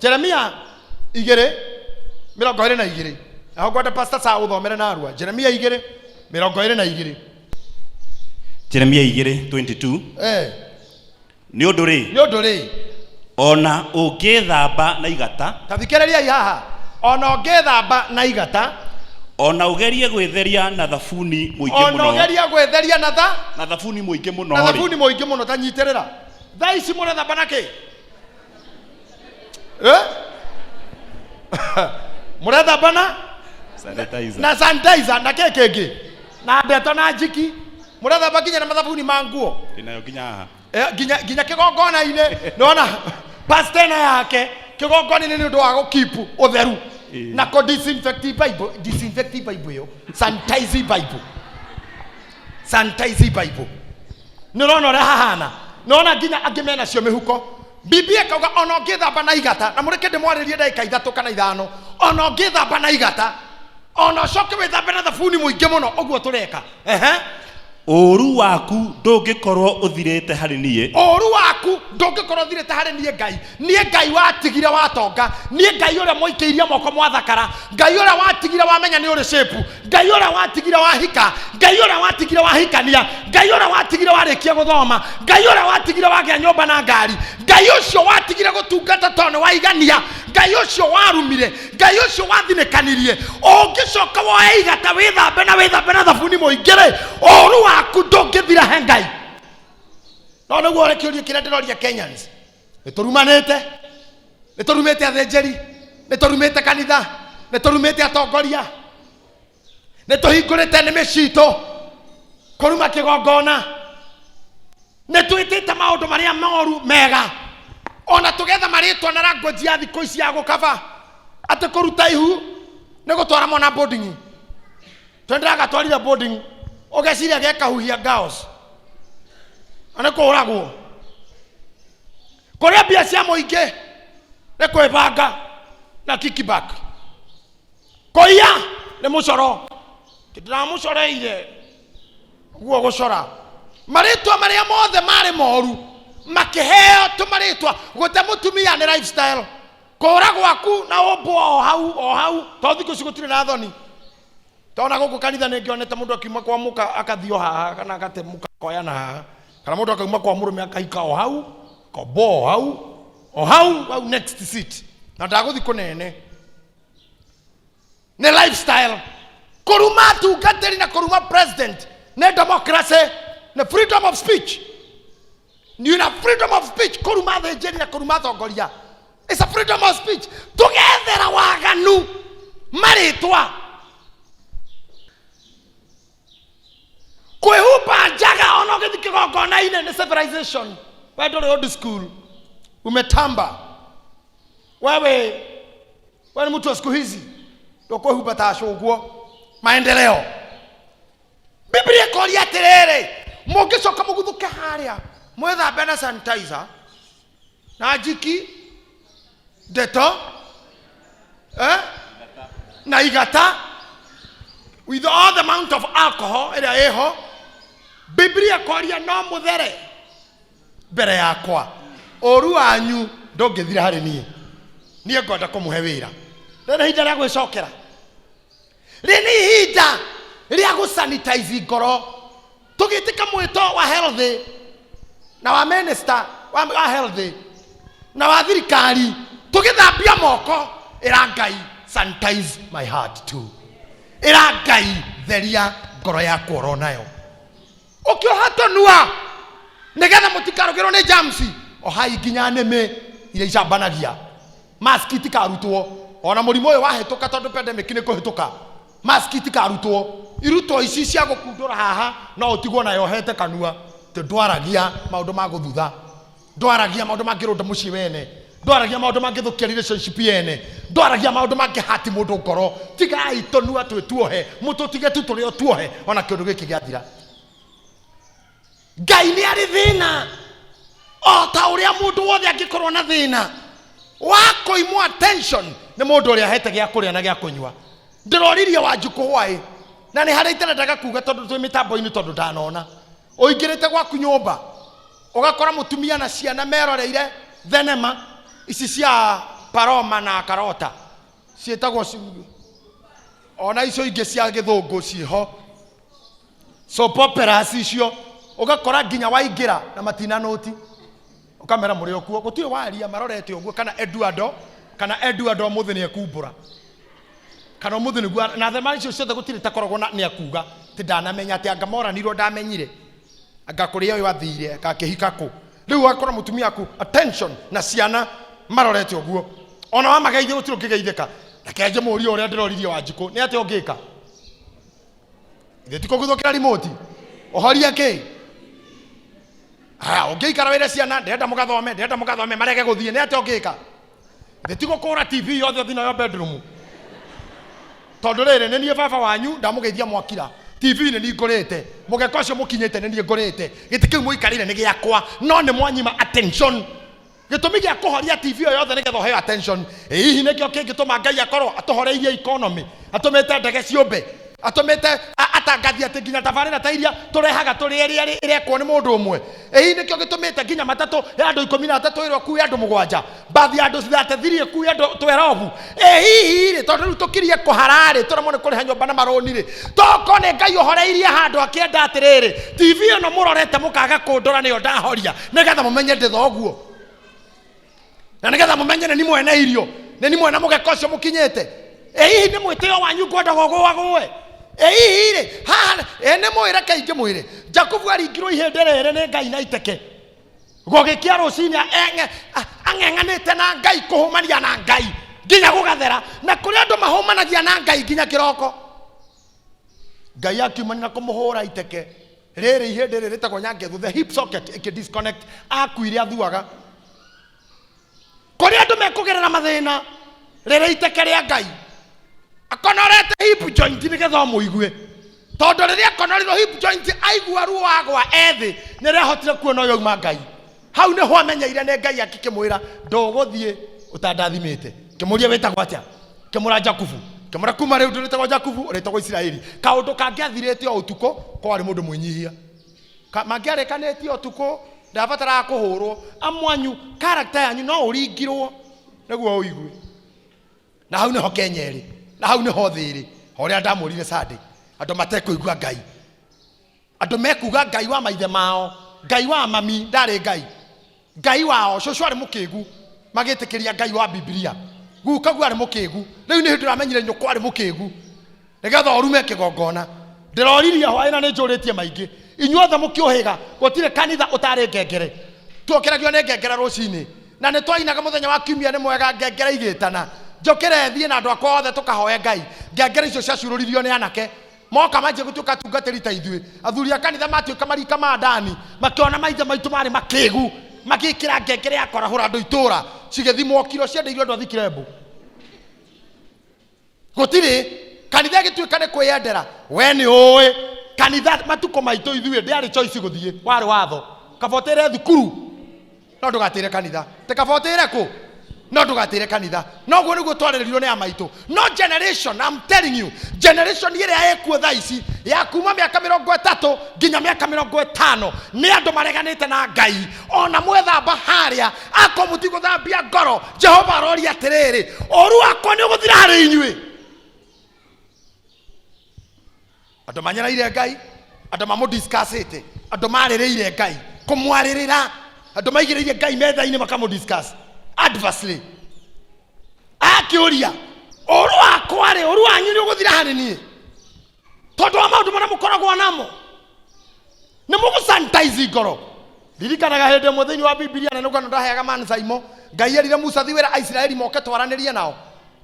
Jeremia 2:22. Naho ngwenda Pastor Sa ũthomere narua. Jeremia 2:22. Jeremia 2:22. Nĩ ũndũ rĩ, Nĩ ũndũ rĩ, ona ũngĩthamba na igata, ta thikĩrĩriai haha, ona ũngĩthamba na igata, ona ũgerie gwĩtheria na thabuni mũingĩ ona mũno, ũgerie gwĩtheria na tha na thabuni mũingĩ mũno na rĩ, thabuni mũingĩ mũno, ta nyitĩrĩra thaa ici mũrethamba na kĩ? Eh? Mũrethamba na Sanitizer. Na sanitizer na kĩ kĩngĩ na ndeto na njiki, mũrethamba nginya na mathabuni ma nguo. Ndĩnayo nginya haha. Nginya kĩgongona-inĩ nona pastor ĩno yake kĩgongona-inĩ nĩ ũndũ wa gũkipu ũtheru na kũ disinfect Bible, disinfect Bible ĩyo, sanitize Bible, sanitize Bible. Nĩ ũrona ũrĩa hahana? Nona nginya angĩ menacio mĩhuko. Biblia ĩkauga ona ũngĩthamba na igata, na mũreke ndĩmwarĩrie ndagĩka 3 kana 5, ona ũngĩthamba na igata, ona ũcoke wĩthambe na thabuni mũingĩ mũno ũguo tũreka, ehe. Ũũru waku ndũngĩkorwo ũthirĩte harĩ niĩ. Ũũru waku ndũngĩkorwo ũthirĩte harĩ niĩ Ngai. Niĩ Ngai watigire watonga, niĩ Ngai ũrĩa mwaikĩirie moko mwathakara, Ngai ũrĩa watigire wamenya nĩ ũrĩ shape, Ngai ũrĩa watigire wahika, Ngai ũrĩa watigire wahikania, Ngai ũrĩa watigire warĩkia gũthoma, Ngai ũrĩa watigire wagĩa nyũmba na ngari, Ngai ũcio watigire gũtungata tondũ nĩ waigania, Ngai ũcio warumire, Ngai ũcio wathinĩkanirie, ũngĩcoka woe igata wĩthambe na wĩthambe na thabuni mũingĩ rĩ, ũũru waku ndũngĩthira he Ngai. No nĩguo ũrĩa kĩũria kĩrĩa ndĩroria Kenyans, nĩ tũrumanĩte, nĩ tũrumĩte athĩnjĩri, nĩ tũrumĩte kanitha, nĩ tũrumĩte atongoria, nĩ tũhingũrĩte nĩmĩ citũ kũruma kĩgongona, nĩ twĩtĩte maũndũ marĩa moru mega, ona tũgetha marĩtwa na language ya thikũ ici ya gũkaba atĩ kũruta ihu nĩ gũtwara mwana boarding. Twenderagatwarire boarding, ũgeciria gekahuhia girls na nĩ kũragwo kũrĩa mbia cia mũingĩ nĩ kwĩbanga na kickback, kũiya nĩ mũcoro, ndĩramũcoreire ũguo gũcora marĩtwa marĩa mothe marĩ moru makĩheo tũmarĩtwa. Gũte mũtumia nĩ lifestyle, kũra gwaku na ũmbwo o hau o hau, tondũ thikũ ici gũtirĩ na thoni. Tondũ na gũkũ kanitha nĩ ngĩonete mũndũ akiuma kwa mũka akathiĩ o haha, kana agate mũka akoyana haha, kana mũndũ akauma kwa mũrũme akahika o hau, akombo o hau o hau hau next seat, na ndagũthi kũnene. Nĩ lifestyle. Kũruma atungatĩri na kũruma president nĩ democracy, nĩ freedom of speech. You na freedom of speech. Kũruma athĩnjĩri na kũruma atongoria, it's a freedom of speech. Tũgethera waganu marĩtwa, kwĩhumba njaga ona ũgĩthiĩ kĩgongona-inĩ nĩ civilization. We ndũrĩ old school, umetamba wewe, we ni mtu wa siku hizi, ndũkwĩhumba ta acũguo maendeleo. Biblia ĩkoria atĩrĩrĩ, mũngĩcoka mũguthũke harĩa mwĩthambe na sanitizer na njiki ndeto, eh? Na igata with all the amount of alcohol ĩrĩa ĩho, Biblia ĩkoria no mũthere mbere yakwa? Ũru wanyu ndũngĩthira harĩ niĩ. Niĩ ngwenda kũmũhe wĩra. Rĩrĩ ihinda rĩa gwĩcokera, rĩ nĩ ihinda rĩa gũsanitize ngoro, tũgĩtĩka mwĩto wa health na wa minister wa health na wa thirikari, tũgĩthambia moko. Ĩra Ngai, "Sanitize my heart too." Ĩra Ngai, "Theria ngoro yakwa oro nayo." Ũkĩoha tũnua nĩgetha mũtikarũgĩrwo nĩ germs, ohai nginya nĩmĩ iria icambanagia. Mask itikarutwo ona mũrimũ ũyũ wahĩtũka, tondũ pandemic nĩ kũhĩtũka. Mask itikarutwo, irutwo ici cia gũkundũra haha, no ũtigwo nayo ohete kanua tĩ ndwaragia maũndũ ma gũthutha, ndwaragia maũndũ mangĩrũnda mũciĩ wene, ndwaragia maũndũ mangĩthũkia relationship yene, ndwaragia maũndũ mangĩhati mũndũ ngoro. Tigai tũnua twĩ tuohe, mũtũtige tu tũrĩ o tuohe ona kĩũndũ gĩkĩ gĩathira. Ngai nĩ arĩ thĩna o ta ũrĩa mũndũ wothe angĩkorwo na thĩna wa kũimwo attention nĩ mũndũ ũrĩa ahete gĩa kũrĩa na gĩa kũnyua. Ndĩroririe Wanjukũ hwaĩ na nĩ harĩa itarendaga kuga tondũ twĩ mĩtambo-inĩ, tondũ ndanona ũingĩrĩte gwaku nyũmba ũgakora mũtumia na ciana meroreire thenema ici cia Paroma na Karota ciĩtagwo ona icio ingĩ cia gĩthũngũ ciĩho, soap operas icio, ũgakora nginya waingĩra na matina nũti, ũkamera mũrĩ o kuo, gũtirĩ waria, marorete ũguo. Kana Eduardo, kana Eduardo ũmũthĩ nĩ ekumbũra, kana ũmũthĩ nĩguo na thema icio ciothe gũtirĩ takoragwo na nĩ akuga ti ndanamenya atĩ anga moranirwo, ndamenyire anga kũrĩa ũyũ athire akakĩhika kũ. Rĩu ũgakora mũtumia aku attention na ciana marorete ũguo, ona wamageithia gũtirĩ ũngĩgeithĩka. Reke njĩmũrie ũrĩa ndĩroririe Wanjikũ, nĩ atĩa ũngĩka? Ithe ti kũguthũkĩra remote ũhorie kĩ? Haya, ũngĩikara wĩre ciana, ndĩrenda mũgathome, ndĩrenda mũgathome, marege gũthiĩ, nĩ atĩa ũngĩka? Ithe ti gũkũra TV yothe ũthiĩ nayo bedroom? Tondũ rĩrĩ, nĩ niĩ baba wanyu, ndamũgeithia mwakira. TV nĩ niĩ ngũrĩte, mũgeka ũcio mũkinyĩte nĩ niĩ ngũrĩte, gĩtĩ kĩu mũikarĩire nĩ gĩakwa, no nĩ mwanyima attention. Gĩtũmi gĩa kũhoria TV ĩyo yothe nĩgetha ũheo attention. Ĩ hihi nĩkĩo kĩngĩtũma Ngai akorwo atũhoreirie economy, atũmĩte ndege ciũmbe, atũmĩte atangathi atĩ nginya tabarĩra ta iria tũrehaga tũrĩ ĩrĩa ĩrekwo nĩ mũndũ ũmwe? Ĩ hihi nĩkĩo gĩtũmĩte nginya matatũ ya andũ 13 ĩrĩa ĩkuue andũ mũgwanja, mbathi ya andũ 33 ĩkuue andũ 12? Ĩ hihi rĩ, tondũ rĩu tũkirie kũhara rĩ, tũremwo nĩ kũrĩha nyũmba na marũni rĩ, toko nĩ Ngai ũhoreirie handũ akĩenda atĩrĩrĩ, TV ĩno mũrorete mũkaga kũndora nĩyo ndahoria, nĩgetha mũmenye ndĩ thoguo, na nĩgetha mũmenye nĩ ni mwene irio, nĩ ni mwene mũgeka ũcio mũkinyĩte? Ĩ hihi nĩ mwĩtĩo wanyu ngwendaga ũgũagũe? Ĩ hihi rĩ, haha ĩ nĩ mwĩre kaingĩ mwĩre Jakubu aringirwo ihĩndĩ rĩrĩ nĩ Ngai na iteke gũgĩkĩa rũcinĩ, ang'eng'anĩte na Ngai, kũhũmania na Ngai nginya gũgathera, na kũrĩ andũ mahũmanagia na Ngai nginya kĩroko. Ngai akiumania na kũmũhũra iteke rĩrĩ, ihĩndĩ rĩrĩ rĩtagwo nyangethu, the hip socket ĩkĩ disconnect, akuire athuaga. Kũrĩ andũ mekũgerera mathĩna rĩrĩ iteke rĩa Ngai akonorete hip joint nĩgetha ũmũigue, tondũ rĩrĩa akonorirwo hip joint aigua ruo agwa ethĩ, nĩ rĩahotire kuona ũyũ auma Ngai. Hau nĩho amenyeire nĩ Ngai, akĩkĩmwĩra, ndũgũthiĩ ũtandathimĩte. Kĩmũria, wĩtagwo atĩa? Kĩmũra, Jakubu. Kĩmũra, kuma rĩu ndũrĩtagwo Jakubu, ũrĩtagwo Isiraeli. Kaũndũ kangĩathirĩte o ũtukũ ko arĩ mũndũ mwĩnyihia. Mangĩarĩkanĩtie ũtukũ, ndabataraga kũhũrwo. Amwanyu character yanyu no ũringirwo nĩguo ũigue. Na hau nĩho Kenya ĩrĩ, na hau nĩho thĩ ĩrĩ, o ũrĩa ndamũrire Sunday, andũ matekũigua Ngai, andũ mekuga Ngai wa maithe mao, Ngai wa mami ndarĩ Ngai, Ngai wao cũcũ arĩ mũkĩgu, magĩtĩkĩria Ngai wa Bibilia, guka guo arĩ mũkĩgu, rĩu nĩ hĩndĩ ũramenyire nyũkwa arĩ mũkĩgu, nĩgetha ũrume kĩgongona. Ndĩroririe hwaĩ na nĩ njũrĩtie maingĩ, inyuothe mũkĩũhĩga, gũtirĩ kanitha ũtarĩ ngengere. Tuokĩragio nĩ ngengere rũcinĩ, na nĩ twainaga mũthenya wa kiumia nĩ mwega, ngengere igĩtana, njũkĩre thiĩ na andũ akwa othe tũkahoe Ngai. Ngengere icio ciacurũririo nĩ anake moka manjie gũtuĩka atungatĩri ta ithuĩ. Athuri a kanitha matuĩka marika ma ndani, makĩona maithe maitũ marĩ makĩgu, magĩkĩra ngengere ya kwarahũra andũ itũra, cigĩthimwo kiro, ciendeirio andũ a thikirembu. Gũtirĩ kanitha ĩgĩtuĩka nĩ kwĩyendera. We nĩ ũĩ kanitha matukũ maitũ ithuĩ ndĩarĩ choice gũthiĩ, warĩ watho. Kaba ũtĩre thukuru no ndũgatĩre kanitha, te kaba ũtĩre kũ no ndũgatĩre kanitha. Noguo nĩguo twarĩrĩirio nĩ amaitũ. No generation, I'm telling you, generation ĩrĩa ĩkuo thaa ici ya kuma mĩaka 30 nginya mĩaka 50 nĩ andũ mareganĩte na Ngai. Ona mwethamba harĩa, akorwo mũtigũthambia ngoro, Jehova aroria atĩrĩrĩ, ũru wakwa nĩ ũgũthira harĩ inyuĩ? Andũ manyereire Ngai, andũ mamũdiscussĩte, andũ marĩrĩire Ngai kũmwarĩrĩra, andũ maigĩrĩire Ngai metha-inĩ makamũdiscuss adversely, akĩũria, ũru wakwa rĩ, ũru wanyu nĩ ũgũthira harĩ niĩ? Tondũ wa maũndũ marĩa mũkoragwo namo, nĩ mũgũsanitize ngoro. Ririkanaga hĩndĩ ĩmwe thĩinĩ wa Bibilia, na nĩũkana ndaheaga mansaimo, Ngai erire Musa, thiĩ wĩra Aisiraeli moke twaranĩrie nao,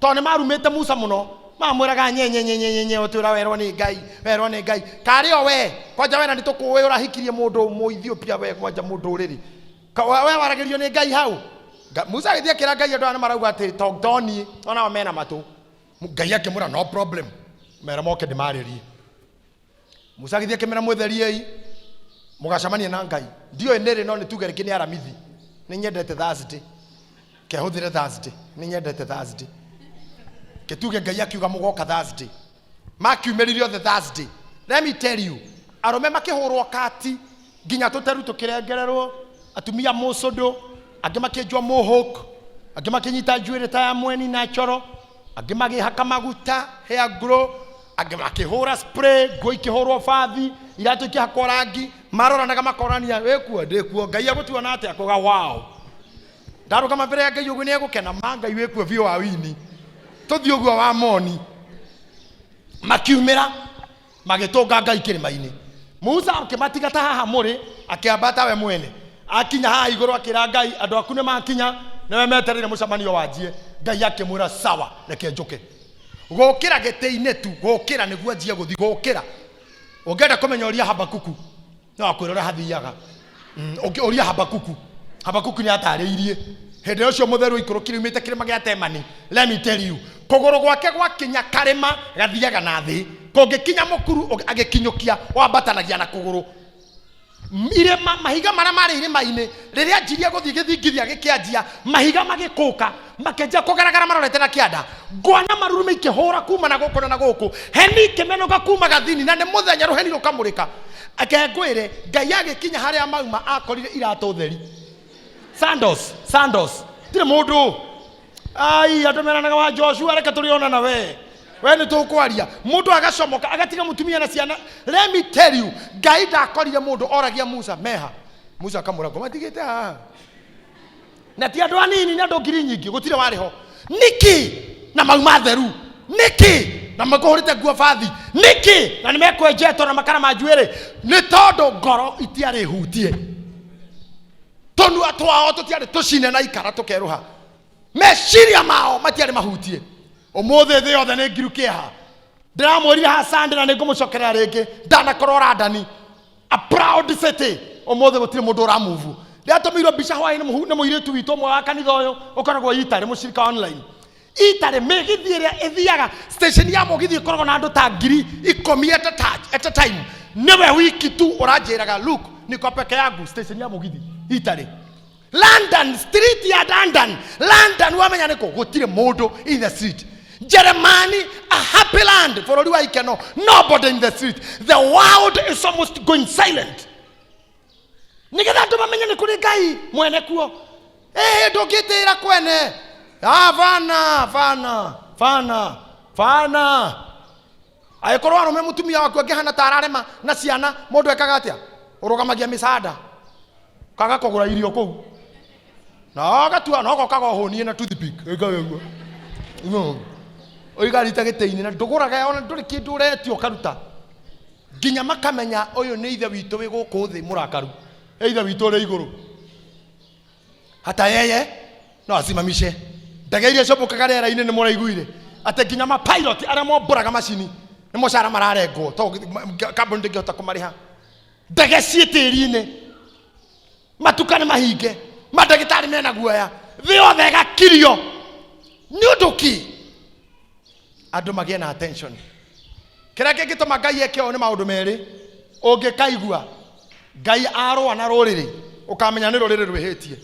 tondũ nĩ marumĩte Musa mũno, mamwĩraga nye nye nye nye nye nye, ũtwĩra werwo nĩ Ngai, werwo nĩ Ngai karĩ o we kwanja, wena nĩ tũkũĩ ũrahikirie mũndũ Mũethiopia, we kwanja mũndũ ũrĩrĩ we waragĩrio nĩ Ngai hau. Musa agĩthiĩ akĩra Ngai, andũ aya nĩ marauga atĩ tondoniĩ onao mena matũ. Ngai akĩmwĩra, no problem, mera moke ndĩmarĩrie. Musa agĩthiĩ akĩmera, mwĩtheriei mũgacemania na Ngai. Ndiũĩ nĩrĩ, no nĩ tuge rĩngĩ nĩ Aramithi. Nĩ nyendete Thursday, kehũthĩre Thursday, nĩ nyendete Thursday. Kĩtuge Ngai akiuga mũgoka Thursday, makiumĩrire othe Thursday. Let me tell you, arũme makĩhũrwo kati nginya tũteru tũkĩrengererwo, atumia mũcũndũ, angĩ makĩenjwo mohawk. Angĩ makĩnyita njuĩrĩ ta ya mweni na choro, angĩ magĩhaka maguta hair grow, angĩ makĩhũra spray, nguo ikĩhũrwo bathi, iratũ ikĩhakwo rangi, maroranaga makorania, wĩkuo ndĩkuo, Ngai agũtuona atĩa? Kuga wow. Ndarũgama mbere ya Ngai ũguo nĩegũkena, ma Ngai wĩkuo biũ wa wini, tũthiĩ ũguo wa moni. Makiumĩra magĩtũnga Ngai kĩrĩma-inĩ. Musa akĩmatiga ta haha mũrĩ, akĩambata we mwene. Akinya haha igũrũ akĩra Ngai, andũ aku nĩ makinya, nĩwe metereire mũcemanio wanjie. Ngai akĩmwĩra sawa, reke njũke. Gũkĩra gĩtĩ-inĩ tu, gũkĩra nĩguo anjie gũthiĩ, gũkĩra. Ũngĩenda kũmenya ũria Habakuku, no akwĩra ũrĩa hathiaga. Ũria Habakuku. Habakuku nĩ atarĩirie hĩndĩ ũcio mũtheru aikũrũkire umĩte kĩrĩma gĩa Temani. Let me tell you, kũgũrũ gwake gwakinya karĩma gathiaga na thĩ, kũngĩkinya mũkuru agĩkinyũkia wambatanagia na kũgũrũ. Irĩma, mahiga marĩa marĩ irĩma-inĩ, rĩrĩa anjirie gũthiĩ gĩthingithia gĩkĩanjia, mahiga magĩkũka, makĩanjia kũgaragara marorete na kĩanda. Ngwa na marurumĩ ikĩhũra kuma na gũkũ na na gũkũ, heni ikĩmenũka kuma gathini, na nĩ mũthenya rũheni rũkamũrĩka. Reke ngwĩre, Ngai agĩkinya harĩa mauma akorire iratũ theri. Sandals, sandals. Tirĩ mũndũ. Ai, andũ meranaga wa Joshua, reke tũrĩonana we. We nĩ tũkwaria. Mũndũ agacomoka, agatiga mũtumia na ciana. Let me tell you, Ngai ndakorire mũndũ oragia Musa, meha. Musa akamwĩra, ngũmatigĩte haha. Na ti andũ anini, nĩ andũ ngiri nyingĩ, gũtirĩ warĩ ho. Nĩkĩ? Na mauma theru. Nĩkĩ? Na makũhũrĩte nguo bathi. Nĩkĩ? Na nĩ mekwenjetwo na makara ma njuĩrĩ. Nĩ tondũ ngoro itiarĩ hutie. Tũnua twao tũtiarĩ tũcine na ikara tũkerũha. Meciria mao matiarĩ mahutie. Ũmũthĩ thĩ yothe nĩ ngiru kĩeha. Ndĩramwĩrire haha Sunday na nĩ ngũmũcokerera rĩngĩ, ndanakorwo London, a proud city. Ũmũthĩ gũtirĩ mũndũ ũramuvu. Ndĩratũmĩirwo mbica hwaĩ-inĩ nĩ mũirĩtu witũ ũmwe wa kanitha ũyũ ũkoragwo Italy, mũcirika online. Italy, mĩgithi ĩrĩa ĩthiaga station ya mũgithi ĩkoragwo na andũ ta 10,000 at a time. Nĩwe wiki tu ũranjĩraga, look, niko peke yangu station ya mũgithi Italy. London, street ya London, London wamenya nĩkũ, gũtirĩ mũndũ in the street. Germany, a happy land, bũrũri wa ikeno, nobody in the street. The world is almost going silent. Nĩgetha andũ mamenye nĩ kũrĩ Ngai mwene kuo. Ĩĩ ndũngĩtĩĩra kwene. Ah, bana, bana, bana, bana. Angĩkorwo arũme mũtumia waku angĩhana ta ararema na ciana, mũndũ ekaga atĩa? Ũrũgamagia mĩcanda, kaga kũgũra irio kũu, na ũgatua na ũgokaga ũhũnie na toothpick ĩkaga ũguo. No. Ũikarĩte gĩtĩ-inĩ na ndũgũraga ona ndũrĩ kĩndũ ũretio ũkaruta, nginya makamenya ũyũ nĩ ithe witũ wĩ gũkũ thĩ mũrakaru, ĩ ithe witũ ũrĩ igũrũ. Hata yeye no asimamishe ndege iria ciũmbũkaga rĩera-inĩ. Nĩ mũraiguire atĩ nginya mapilot arĩa mombũraga macini nĩ mũcara mararengwo tondũ kambuni ndĩngĩhota kũmarĩha. Ndege ciĩ tĩri-inĩ, matuka nĩ mahinge, mandagĩtarĩ mena guoya, thĩ yothe ĩgakirio. Nĩ ũndũ ki andũ magĩe na attention. Kĩrĩa kĩngĩtũma Ngai eke ũũ nĩ maũndũ merĩ. Ũngĩkaigua Ngai arũa na rũrĩrĩ, ũkamenya nĩ rũrĩrĩ rwĩhĩtie.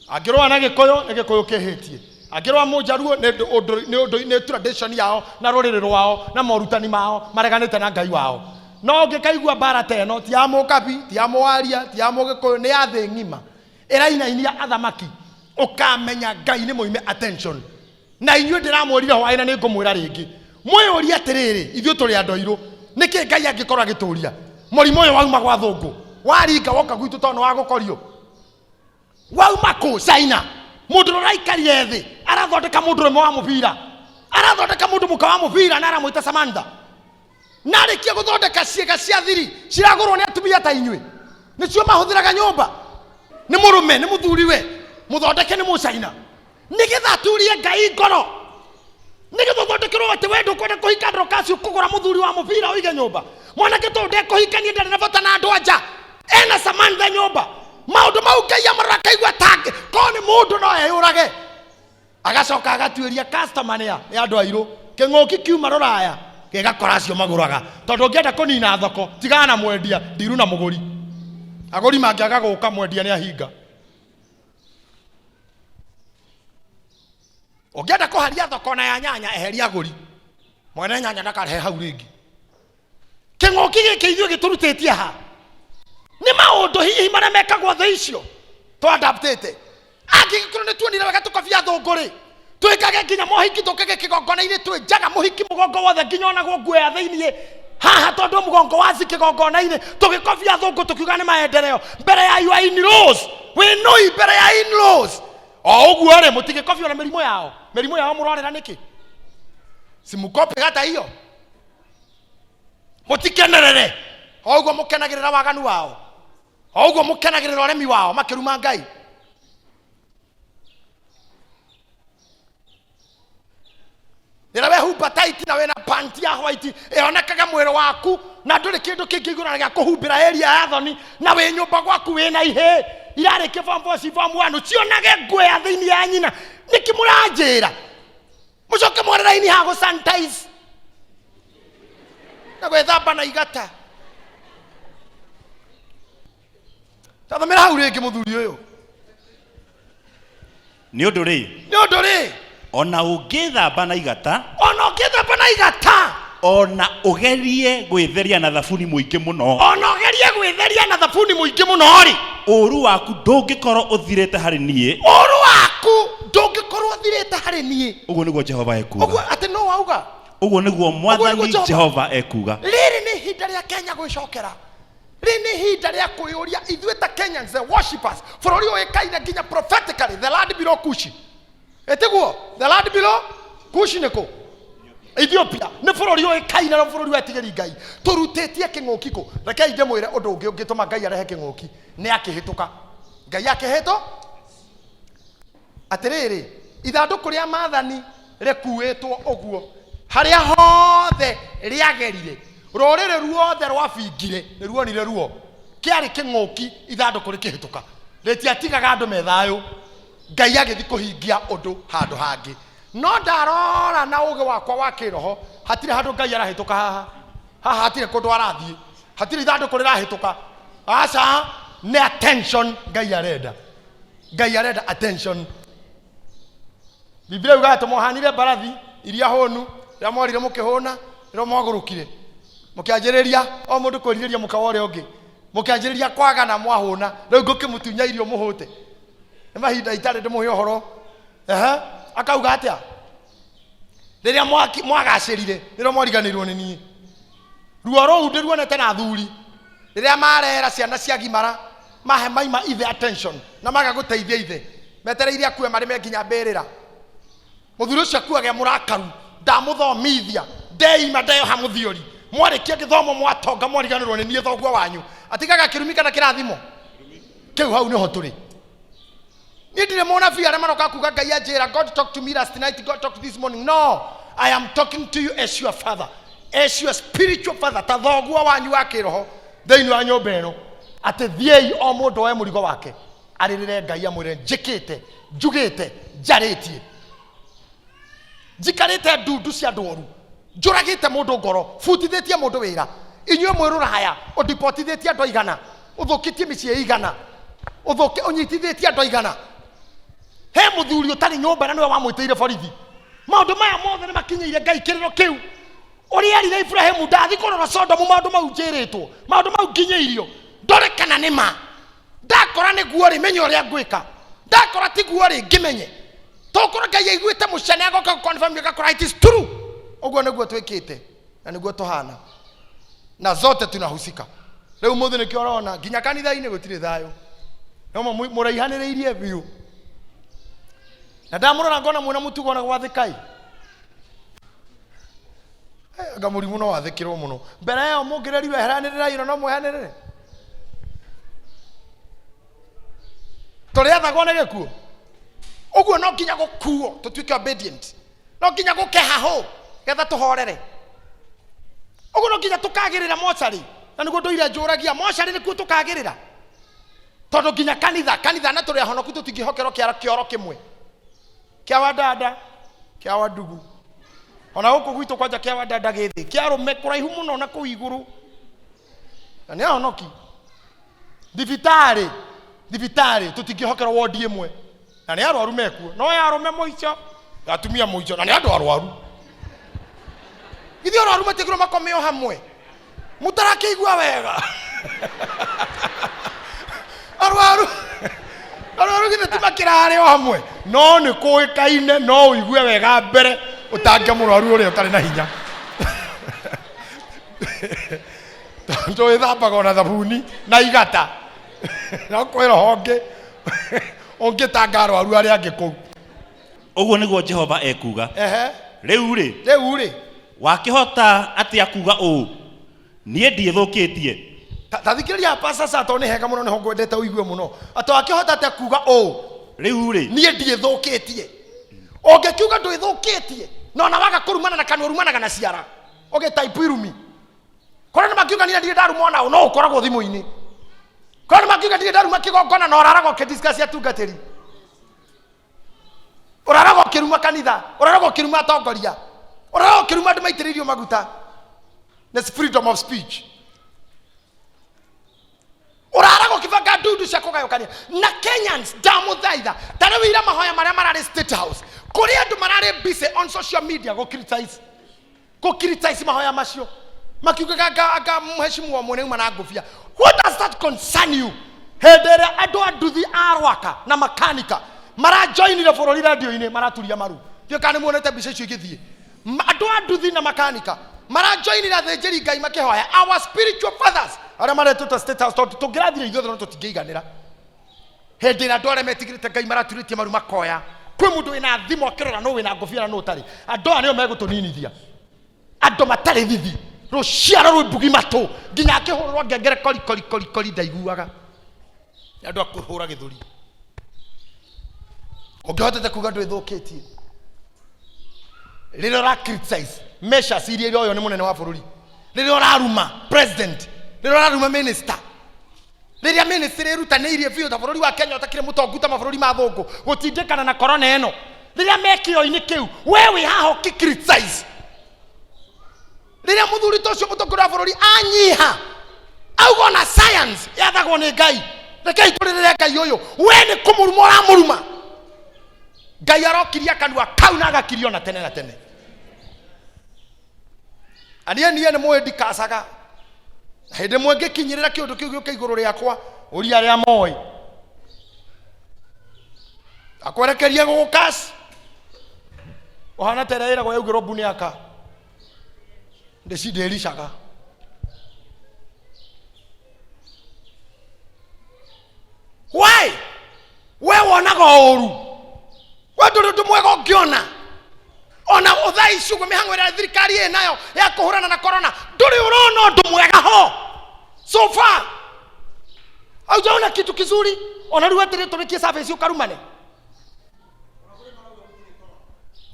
Angĩrũa na Gĩkũyũ, nĩ Gĩkũyũ kĩhĩtie. Angĩrũa Mũnjaruo, nĩ ũndũ, nĩ ũndũ, nĩ tradition yao na rũrĩrĩ rwao na morutani mao mareganĩte na Ngai wao. No ũngĩkaigua mbara ta ĩno, ti ya Mũkabi, ti ya Mũwaria, ti ya Mũgĩkũyũ, nĩ ya thĩ ng'ima, ĩrainainia athamaki, ũkamenya Ngai nĩ mũime attention. Na inyuĩ ndĩramwĩrire hwaĩ na nĩngũmwĩra rĩngĩ, mwĩyũrie atĩrĩrĩ, ithuĩ tũrĩ andũ airũ, nĩkĩ Ngai angĩkorwo agĩtũria mũrimũ ũyũ wauma gwa thũngũ, waringa woka gwitũ tondũ nĩ wa gũkorio? Wauma kũ? China. Mũndũ ũrĩa ũraikarire thĩ arathondeka mũndũ ũrũme wa mũbira, arathondeka mũndũ mũka wa mũbira na aramwĩta Samantha. Na arĩkia gũthondeka ciĩga cia thiri ciragũrwo nĩ atumia ta inyuĩ, nĩcio mahũthĩraga nyũmba. Nĩ mũrũme, nĩ mũthuriwe, mũthondeke nĩ mũcaina, nĩgetha aturie Ngai ngoro, nĩgetha ũthondekerwo atĩ we ndũkwenda kũhika ndũkacio kũgũra mũthuri wa mũbira ũige nyũmba. Mwanake tondũ ndekũhikania, ndarĩ na bata na andũ anja, ena Samantha nyũmba. Maũndũ mau Ngai amarora akaigua tangĩ korwo nĩ mũndũ no eyũrage. Agacoka agatuĩria customer nĩ a? Nĩ andũ airũ. Kĩng'ũki kiuma rũraya gĩgakora acio magũraga, tondũ ũngĩenda kũnina thoko tigana na mwendia, ndiru na mũgũri. Agũri mangĩaga gũka, mwendia nĩ ahinga. Ũngĩenda kũharia thoko na ya nyanya, eheria agũri, mwene nyanya ndakarehe hau rĩngĩ. Kĩng'ũki gĩkĩ ithuĩ gĩtũrutĩtie ha? Nĩ maũndũ hihi marĩa mekagwo thĩ icio tũadaptĩte. Angĩgĩkorwo nĩ tuonire wega tũkobia athũngũ rĩ, twĩkage nginya mohiki, tũkage kĩgongona-inĩ twĩ njaga, mũhiki mũgongo wothe nginya onagwo nguo ya thĩiniĩ haha, tondũ mũgongo waci kĩgongona-inĩ, tũgĩkobia athũngũ tũkiuga nĩ maendeleo mbere ya your in-laws. Wĩnũi mbere ya in-laws o ũguo rĩ, mũtigĩkobio na mĩrimũ yao. Mĩrimũ yao mũrwarĩra nĩkĩ? Simukope hata hiyo, mũtikenerere o ũguo mũkenagĩrĩra waganu wao, o ũguo mũkenagĩrĩra ũremi wao makĩruma Ngai. Rĩrĩa wehumba tight na wĩna panti ya white ĩonekaga mwĩrĩ waku na ndũrĩ kĩndũ kĩngĩ igũrũ na gĩa kũhumbĩra area ya thoni, na wĩ nyũmba gwaku wĩna ihĩ irarĩkia form 4 ci form 1 cionage nguo ya thĩinĩ ya nyina, nĩkĩ mũranjĩra mũcoke mware raini ha gũ sanitize na gwĩthamba na igata? Tathomera hau rĩngĩ, mũthuri ũyũ. Nĩ ũndũ rĩ, Nĩ ũndũ rĩ, ona ũngĩthamba na igata, ona ũngĩthamba na igata, ona ũgerie gwĩtheria na thabuni mũingĩ mũno, ona ũgerie gwĩtheria na thabuni mũingĩ mũno rĩ, ũũru waku ndũngĩkorwo ũthirĩte harĩ niĩ. Ũru waku ndũngĩkorwo ũthirĩte harĩ niĩ. Ũguo nĩguo Jehova Ũguo ekuuga. Atĩ no wauga? Ũguo nĩguo Mwathani Jehova- Jehova ekuuga. Rĩrĩ nĩ ihinda rĩa Kenya gwĩcokera. Rĩrĩ nĩ ihinda rĩa kwĩyũria ithuĩ ta Kenyans, the worshippers, bũrũri ũĩkaine nginya prophetically, the land below Kushi. Ĩtiguo the land below Kushi nĩ kũ? Ethiopia. Nĩ bũrũri ũĩkaine na bũrũri wetigĩri Ngai. Tũrutĩtie kĩng'ũki kũ? Rekei ndĩmwĩre ũndũ ũngĩ ũngĩtũma Ngai arehe kĩng'ũki nĩ akĩhĩtũka. Ngai akĩhĩtũ atĩrĩrĩ, ithandũkũ rĩa maathani rĩkuĩtwo ũguo, harĩa hothe rĩagerire, rũrĩrĩ ruothe rwabingire nĩ ruonire ruo. Kĩarĩ kĩng'ũki. Ithandũkũ rĩkĩhĩtũka rĩtiatigaga andũ me thayũ. Ngai agĩthiĩ kũhingia ũndũ handũ hangĩ. No ndarora na ũgĩ wakwa wa kĩroho, hatirĩ handũ Ngai arahĩtũka haha. Haha hatirĩ kũndũ arathiĩ, hatirĩ ithandũkũ rĩrahĩtũka. Aca, nĩ attention Ngai arenda. Ngai arenda attention. Biblia yugaga atĩ mwahanire mbarathi iria hũnu. Rĩrĩa mwarire mũkĩhũna, rĩrĩa mwagũrũkire mũkĩanjĩrĩria o mũndũ kwĩrirĩria mũka wa ũrĩa ũngĩ, mũkĩanjĩrĩria kwagana mwahũna. Rĩu ngũkĩmũtunya irio mũhũte. Nĩ mahinda itarĩ ndĩmũhe ũhoro. Ehe, akauga atĩa? Rĩrĩa mwagacĩrire nĩrĩo mwariganĩirwo nĩ niĩ. Ruo rũu ndĩruonete na athuri rĩrĩa marera ciana ciagimara, mahe maima ithe attention na maga gũteithia ithe, metereire akue marĩme nginya mbĩrĩra. Mũthuri ũcio akuage mũrakaru, ndamũthomithia, ndeima, ndeyoha mũthiori, mwarĩkia gĩthomo mwatonga mwariganĩrwo nĩ niĩ thoguo wanyu. Atigaga kĩrumi kana kĩrathimo kĩu? Hau nĩho tũrĩ. Niĩ ndirĩ mũnabii arĩa maroka kuga Ngai anjĩra, "God talk to me last night, God talk this morning." No, I am talking to you as your father, as your spiritual father, ta thoguo wanyu wa kĩroho thĩinĩ wa nyũmba ĩno, atĩ thiĩi o mũndũ oe mũrigo wake, arĩrĩre Ngai, amwĩre, "Njĩkĩte, njugĩte, njarĩtie, njikarĩte ndundu cia andũ oru, njũragĩte mũndũ ngoro, butithĩtie mũndũ wĩra." Inyuĩ mwĩ rũraya, ũndipotithĩtie andũ aigana, ũthũkĩtie mĩciĩ ĩigana, ũnyitithĩtie andũ aigana. He mũthuri ũtarĩ nyũmba na nĩwe wamwĩtĩire borithi. Maũndũ maya mothe nĩ makinyĩire Ngai kĩrĩro kĩu ũrĩa erire Ibrahimu, "Ndathi kũrora Sodomu, maũndũ mau njĩrĩtwo, maũndũ mau nginyĩirio, ndore kana nĩ ma. Ndakora nĩguo rĩ, menye ũrĩa ngwĩka. Ndakora tiguo rĩ, ngĩmenye." Tokorwo Ngai aiguĩte mũcene, agoka gũconfirm, agakora it is true. Ũguo nĩguo twĩkĩte na nĩguo tũhana na zote tunahusika. Rĩu mũthĩ nĩkĩo ũrona nginya kanitha-inĩ gũtirĩ thayũ. No mũraihanĩrĩirie biũ, na ndamũrora ngona mwĩna mũtugo na gwathĩkai. Anga mũrimũ no wathĩkĩrwo mũno. Mbere ĩyo mũngĩrerirwo eheranĩrĩrai, na no mwehanĩrĩre. Tũrĩathagwo nĩ gĩkuũ. Ũguo no nginya gũkuo tũtuĩke obedient, no nginya gũkehahũ getha tũhorere. Ũguo no nginya tũkagĩrĩra mocarĩ, na nĩguo ndũire njũragia, mocarĩ nĩkuo tũkagĩrĩra? Tondũ nginya kanitha, kanitha na tũrĩ ahonoku, tũtingĩhokerwo kĩara kĩoro kĩmwe kĩa wadada, kĩa wadugu. Ona gũkũ gwitũ kwanja kĩa wadada gĩthĩ, kĩa arũme kũraihu mũno na kũu igũrũ, na nĩ ahonoki. Thibitarĩ, thibitarĩ tũtingĩhokerwo wondi ĩmwe, na nĩ arwaru mekuo, no ya arũme mũico, ya atumia mũico, na nĩ andũ arwaru. Ithuĩ arwaru matigirwo makomeo hamwe, mũtarakĩigua wega. Arwaru Arwaru githĩ ti makĩrarĩ o hamwe? No nĩ kũĩkaine no ũigue wega mbere ũtange mũrwaru ũrĩa ũtarĩ na hinya. Tondũ wĩthambaga ona thabuni na igata. No kwĩ roho ũngĩ ũngĩtanga arwaru arĩa angĩ kũu. Ũguo nĩguo Jehova ekuuga. Ehe. Rĩu-rĩ, Rĩu-rĩ, wakĩhota atĩa kuuga ũũ, Niĩ ndiĩthũkĩtie? Ta thikĩrĩria hapa sasa, tondũ nĩ hega mũno, nĩho ngwendete ũigue mũno. Atĩ wakĩhota atĩa kuuga ũũ, Rĩu-rĩ, niĩ ndiĩthũkĩtie? Ũngĩkiuga ndwĩthũkĩtie na ona waga kũrumana na kanua ũrumanaga na ciara, ũgĩtaipu irumi. Kũrĩa nĩ makiuga niĩ ndirĩ ndaruma ona ũ, no ũkoragwo thimũ-inĩ. Kũrĩa nĩ makiuga ndirĩ ndaruma kĩgongona na ũraraga ũkĩdiscuss atungatĩri. Ũraraga ũkĩruma kanitha, ũraraga ũkĩruma atongoria, ũraraga ũkĩruma andũ maitĩrĩirio maguta. That's freedom of speech. Ũraraga ũkĩbanga ndundu cia kũgayũkania na Kenyans. Ndamũthaitha, ta rĩu ira mahoya marĩa mararĩ State House, kũrĩ andũ mararĩ busy on social media gũ criticize, gũ criticize mahoya macio, makiugaga anga anga mheshimu mwene uma na ngũbia. What does that concern you? Hĩndĩ ĩrĩa andũ a nduthi a Rwaka na makanika marajoinire bũrũri radio-inĩ maraturia maru, ndiũĩ kana nĩ muonete mbica icio igĩthiĩ. Andũ a nduthi na makanika marajoinire athĩnjĩri Ngai makĩhoya our spiritual fathers arĩa maretĩtwo State House, tondũ tũngĩrathire ithuothe no tũtingĩiganĩra. Hĩndĩ ĩrĩa andũ arĩa metigĩrĩte Ngai maraturĩtie maru makoya, kwĩ mũndũ wĩna thimũ akĩrora nũ wĩna ngũbia na nũ ũtarĩ. Andũ aya nĩo megũtũninithia, andũ matarĩ thithi, rũciaro rwĩ mbugi matũ, nginya akĩhũrwo ngengere kori kori kori kori ndaiguaga. Nĩ andũ a kũhũra gĩthũri. Ũngĩhotete kuga ndwĩthũkĩtie rĩrĩa ũra criticize measures iria iroywo nĩ mũnene wa bũrũri, rĩrĩa ũraruma president, rĩrĩa ũraruma minister, rĩrĩa ministry ĩrutanĩirie biũ ta bũrũri wa Kenya ũtakĩrĩ mũtongu ta mabũrũri ma thũngũ gũtindĩkana na corona ĩno, rĩrĩa me kĩo-inĩ kĩu, we wĩ haha ũkĩ criticize. Rĩrĩa mũthuri ta ũcio mũtongoria wa bũrũri anyiha auga ona science yathagwo nĩ Ngai, rekei tũrĩrĩre Ngai ũyũ, we nĩ kũmũruma ũramũruma. Ngai arokiria kanua kau na agakirio na tene na tene. Aniĩ niĩ nĩ mũĩ ndikacaga. Na hĩndĩ ĩmwe ngĩkinyĩrĩra kĩũndũ kĩu gĩũke igũrũ rĩakwa, ũria arĩa moĩ akwerekeria gũgũkas ũhana ta ĩrĩa ĩragwo yaugĩrwo mbu nĩ aka ndĩcindĩricaga. Why? We wonaga ũru, we ndũrĩ ũndũ mwega ũngĩona. Ona thaa ici ũguo mĩhang'o ĩrĩa thirikari ĩ nayo ya kũhũrana na corona, ndũrĩ ũrona ũndũ mwega ho so far. Haujaona kitu kizuri. Ona rĩu atĩrĩ tũrĩkie service ũkarumane.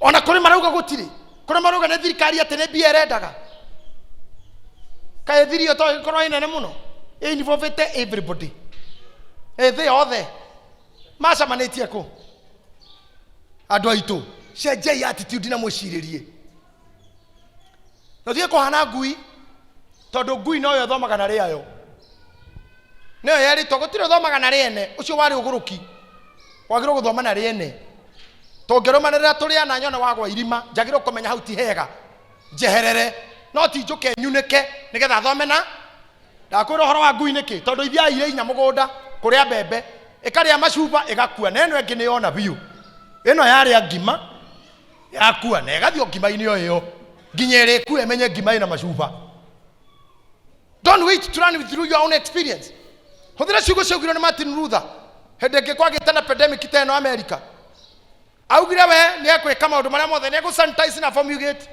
Ona kũrĩ marauga gũtirĩ, kũrĩ marauga nĩ thirikari atĩ nĩ mbia ĩrendaga. Kaĩ thiri ĩyo to ĩkorwo ĩ nene mũno, ĩ involvete everybody, ĩ thĩ yothe macemanĩtie kũ? Andũ aitũ, cenjiai attitude na mwĩcirĩrie. Na ũtige kũhana ngui, tondũ ngui noyo ĩthomaga na rĩayo, nĩyo yerĩtwo gũtirĩ ũthomaga na rĩene. Ũcio warĩ ũgũrũki, wagĩrĩirwo gũthoma na rĩene. Tũngĩrũmanĩrĩra tũrĩ ana nyone wagwa irima, njagĩrĩirwo kũmenya hau ti hega, njeherere, no ti njũke nyunĩke nĩgetha thome na ndakwĩra ũhoro wa ngui nĩkĩ? Tondũ ithiaga irĩ inya mũgũnda kũrĩa mbembe, ĩkarĩa macuba ĩgakua, na ĩno ĩngĩ nĩ yona biũ. Ĩno yarĩa ngima yakua na ĩgathiĩ o ngima-inĩ o ĩyo nginya ĩrĩkua ĩmenye ngima ĩna macuba. Don't wait to run through your own experience. Hũthĩra ciugo ciaugirwo nĩ Martin Luther hĩndĩ ĩngĩ kwagĩte na pandemic ta ĩno America. Augire we nĩ egwĩka maũndũ marĩa mothe, nĩ egũ sanitize na fumigate,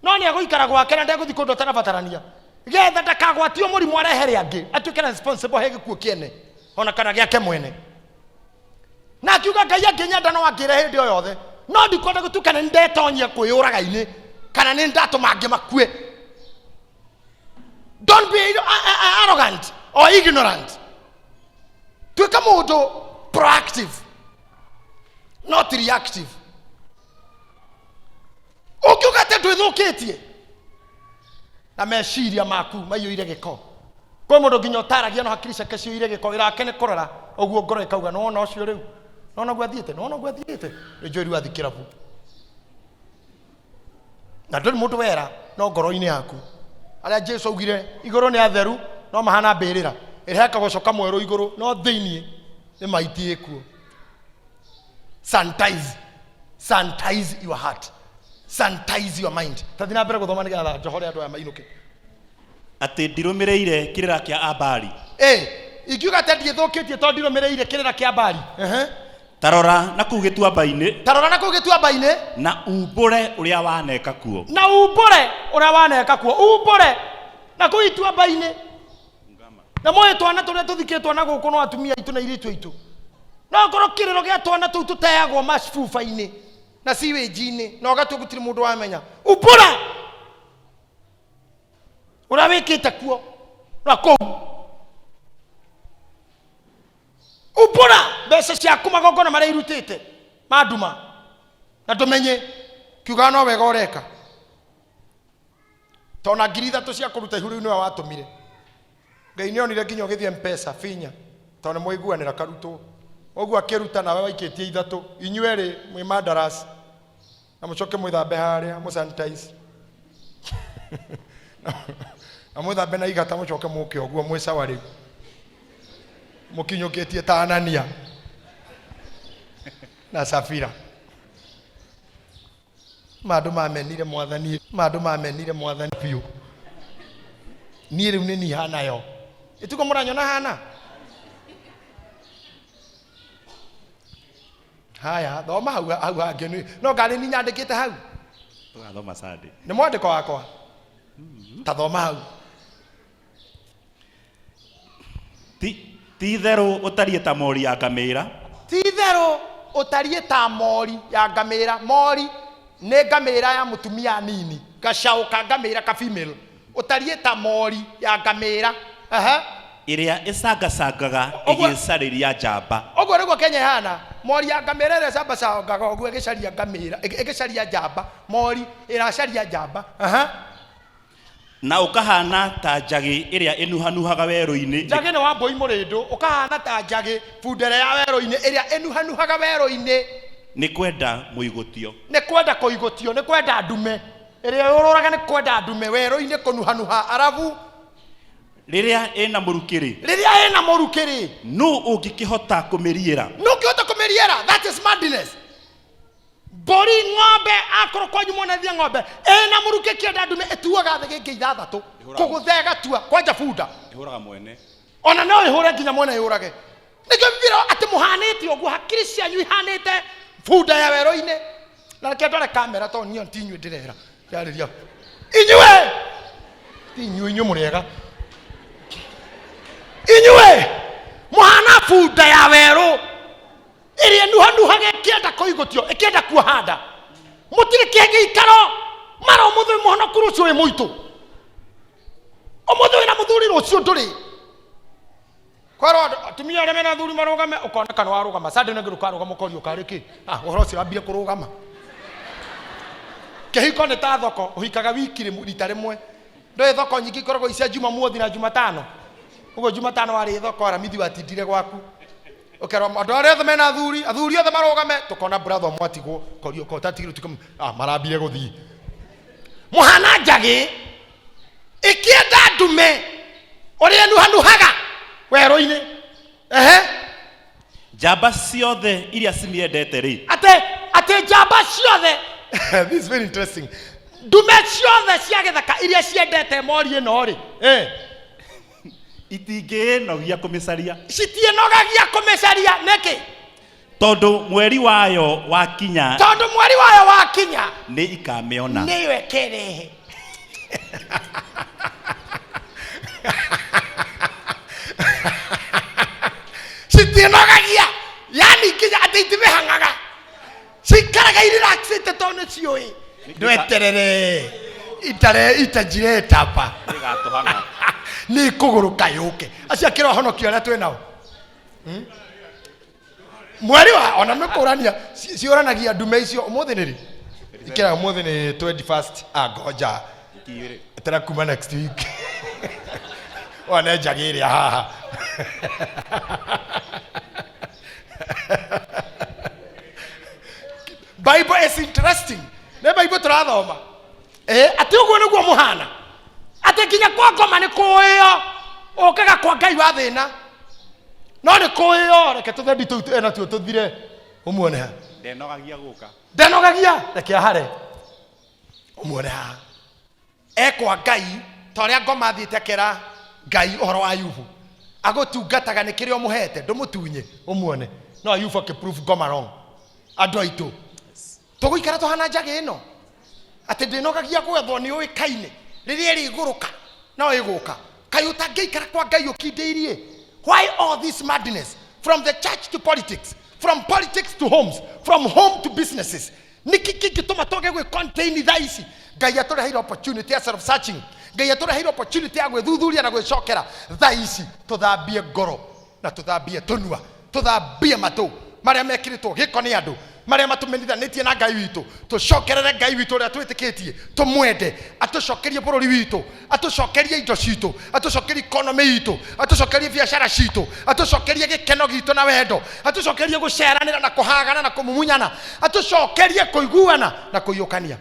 no nĩ egũikara gwake na ndegũthiĩ kũndũ atanabatarania, getha ndakagwatio mũrimũ arehere angĩ, atuĩke responsible he gĩkuũ kĩene ona kana gĩake mwene. Na akiuga Ngai angĩnyenda no angĩre hĩndĩ o yothe, no ndikwenda gũtuĩka nĩ ndetonyia kwĩyũraga-inĩ kana nĩ ndatũma angĩ makue. Don't be arrogant or ignorant. Tuĩka mũndũ proactive, not reactive. Ũngiuga atĩ ndwĩthũkĩtie na meciria maku maiyũire gĩko, kwĩ mũndũ nginya ũtaragia no hakiri ciake ciyũire gĩko, wĩra wake nĩ kũrora ũguo ngoro ĩkauga nĩwona ũcio rĩu, nĩwona ũguo athiĩte, nĩwona ũguo athiĩte, nĩ njũĩ rĩu athiĩ kĩrabu. Na ndũrĩ mũndũ wera no ngoro-inĩ yaku. Arĩa Jesu augire igũrũ nĩ atheru no mahana mbĩrĩra, ĩrĩa hekagwo coka mwerũ igũrũ no thĩinĩ nĩ maiti ĩkuo. Sanitize, sanitize your heart, sanitize your mind. Tathi na mbere gũthoma nĩgetha njohore andũ aya mainũke. Atĩ ndirũmĩrĩire kĩrĩra kĩa Abali. Ĩ ingiuga atĩ ndiĩthũkĩtie tondũ ndirũmĩrĩire kĩrĩra kĩa Mbari. Ehe. Ta rora na kũu gĩtuamba-inĩ. Ta rora na kũu gĩtuamba-inĩ. Na umbũre ũrĩa waneka kuo. Na umbũre ũrĩa waneka kuo. Umbũre na kũu ituamba-inĩ. Na mũĩ twana tũrĩa tũthikĩtwo na gũkũ no atumia aitũ na airĩtu aitũ. No korwo kĩrĩro gĩa twana tũu tũteagwo macuba-inĩ na sewage-inĩ na ũgatua gũtirĩ mũndũ wamenya. Umbũra ũrĩa wĩkĩte kuo na kũu. Umbũra mbeca ciaku magongona marĩa irutĩte ma nduma na ndũmenye kiugaga no wega ũreka. Tona 3,000 cia kũruta ihu rĩu nĩwe watũmire. Ngai nĩ onire nginya ũgĩthiĩ Mpesa binya tondũ nĩ mwaiguanĩra karutwo. Ũguo akĩruta nawe waikĩtie ithatũ. Inyuĩ erĩ mwĩ mandarasi na mũcoke mwĩthambe harĩa mũ sanitize. Na mwĩthambe na igata mũcoke mũke ũguo mwĩ sawa rĩu. Mũkinyũkĩtie ta Anania na Safira. Ma andũ mamenire mwathani, ma andũ mamenire mwathani biũ. Niĩ rĩu nĩ niĩ hanayo. Ĩtuko mũranyona hana? Haya, thoma hau hau hangĩ nĩ no ngarĩ ni nyandĩkĩte hau. Tũgathoma Sunday. Nĩ mwandĩko wakwa. Ta thoma hau. Ti ti itherũ ũtariĩ ta mori ya ngamĩra. Ti itherũ ũtariĩ ta mori ya ngamĩra. Mori nĩ ngamĩra ya mũtumia nini. Gacaũ ka ngamĩra ka female. Ũtariĩ ta mori ya ngamĩra. Aha. Ĩrĩa ĩcangacangaga Ũguo- ĩgĩcarĩria njamba. Ũguo nĩguo Kenya ĩhana. Mori ya ngamĩra ĩrĩa ĩcangacangaga ũguo ĩgĩcaria ngamĩra, ĩgĩcaria njamba. Mori ĩracaria njamba. Aha. Na ũkahana ta njagĩ ĩrĩa ĩnuhanuhaga werũ-inĩ. Njagĩ nĩ wa mbũi mũrĩndũ, ũkahana ta njagĩ bundere ya werũ-inĩ ĩrĩa ĩnuhanuhaga werũ-inĩ. Nĩ kwenda mũigũtio. Nĩ kwenda kũigũtio, nĩ kwenda ndume. Ĩrĩa yũrũraga nĩ kwenda ndume werũ-inĩ kũnuhanuha. Arabu Rĩrĩa ĩna mũrukĩ-rĩ. Rĩrĩa ĩna mũrukĩ-rĩ. Nũ ũngĩkĩhota kũmĩriĩra? Nũ ũngĩhota kũmĩriĩra? That is madness. Mbũri, ng'ombe, akorwo kwanyu mwonathia ng'ombe ĩna mũrukĩ kĩenda ndume ĩtuaga thĩgĩngĩ ithathatũ kũgũtha ĩgatua kwanja bunda. Ĩhũraga mwene. Ona no ĩhũre nginya mwene yũrage. Nĩkĩo Bibilia atĩ mũhanĩte ũguo, hakiri cianyu ihanĩte bunda ya werũ-inĩ. Na reke ndore kamera tondũ niĩ ti inyuĩ ndĩrera. Ndĩrarĩria inyuĩ. Ti inyuĩ, inyuĩ mũrĩ ega. Inyuĩ mũhana bunda ya werũ ĩrĩa ĩnuhanuhaga ĩkĩenda kũigũtio, ĩkĩenda kuoha nda. Mũtirĩ kĩngĩikaro. Mara ũmũthĩ wĩ mũhonoku, rũciũ wĩ mũitũ. Ũmũthĩ wĩna mũthuri, rũciũ ndũrĩ. Kwerwo andũ, atumia arĩa mena athuri marũgame, ũkoneka nĩ warũgama. Sunday nĩngĩ ndũkarũgama ũkorio karĩ kĩ? Ah, ũhoro ũcio wambire kũrũgama. Kĩhiko nĩ ta thoko, ũhikaga wiki rita rĩmwe. Ndũĩ thoko nyingĩ ikoragwo icia Jumamothi na Jumatano. Ũguo Jumatano warĩ thoko, Aramithi watindire gwaku. Ũkerwo andũ arĩa othe mena athuri, athuri othe marũgame, tũkona brother ũmwe atigwo, korio ko tatigirwo tuko, ah, marambire gũthiĩ. Mũhana njagĩ ĩkĩenda ndume ũrĩa ĩnuhanuhaga werũ-inĩ. Ehe. Njamba ciothe iria cimĩendete rĩ. Atĩ, atĩ njamba ciothe. This is very interesting. Ndume ciothe cia gĩthaka iria ciendete mori ĩno rĩ. Itingĩĩnogia kũmĩcaria. Citiĩnogagia kũmĩcaria nĩkĩ? Tondũ mweri wayo wakinya. Tondũ mweri wayo wakinya. Nĩ ikamĩona. Nĩyo ĩkĩrehe. Citiĩnogagia. Yani nginya atĩ itimĩhang'aga. Cikaraga irelaxĩte tondũ nĩ ciũĩ. Ndweterere. Itare itajireta hapa. Nĩgatũhang'a. Nĩ kũgũrũka yũke. Acio akĩra ũhonokio arĩa twĩ nao. Mweri wa ona nĩ kũrania ciũranagia ndume icio ũmũthĩ nĩ rĩ? Ikĩra ũmũthĩ nĩ 21st. Ah, ngoja. Tena kuma next week. One njagĩ ĩrĩa haha. Bible is interesting. Nĩ Bible tũrathoma. Atĩ ũguo nĩguo mũhana. Atĩ nginya kwa ngoma nĩ kũĩo. Ũkaga kwa Ngai wa thĩna. No nĩ kũĩo, reke tũthendi tũu ena tuo tũthire. Ũmuone ha. Ndenogagia gũka. Ndenogagia, reke ahare ũmuone haha ekwa Ngai ta ũrĩa ngoma athiĩte akera Ngai ũhoro wa Ayubu, agũtungataga nĩ kĩrĩa ũmũhete, ndũmũtunye. Ũmuone no Ayubu akĩprove ngoma wrong. Andũ aitũ, tũgũikara tũhana njagĩ ĩno atĩ ndĩnogagia gwethwo nĩ ũĩkaine rĩrĩa ĩrĩgũrũka no ĩgũka. Kaĩ ũtangĩikara kwa Ngai ũkindĩirie? Why all this madness, from the church to politics, from politics to homes, from home to businesses? Nĩkĩ kĩngĩtũma twage gwĩ contain thaa ici? Ngai atũreheire opportunity ya self searching. Ngai atũreheire opportunity ya gwĩthuthuria na gwĩcokera thaa ici. Tũthambie ngoro na tũthambie tũnua, tũthambie matũ marĩa mekĩrĩtwo gĩko nĩ andũ marĩa matũmenithanĩtie na Ngai witũ. Tũcokerere Ngai witũ ũrĩa twĩtĩkĩtie, tũmwende, atũcokerie bũrũri witũ, atũcokerie indo citũ, atũcokerie economy itũ, atũcokerie biacara citũ, atũcokerie gĩkeno gitũ na wendo, atũcokerie gũceranĩra na kũhagana na kũmumunyana, atũcokerie kũiguana na kũiyũkania.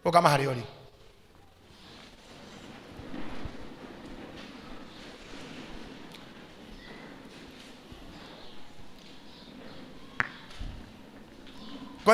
Rũgama harĩa ũrĩ.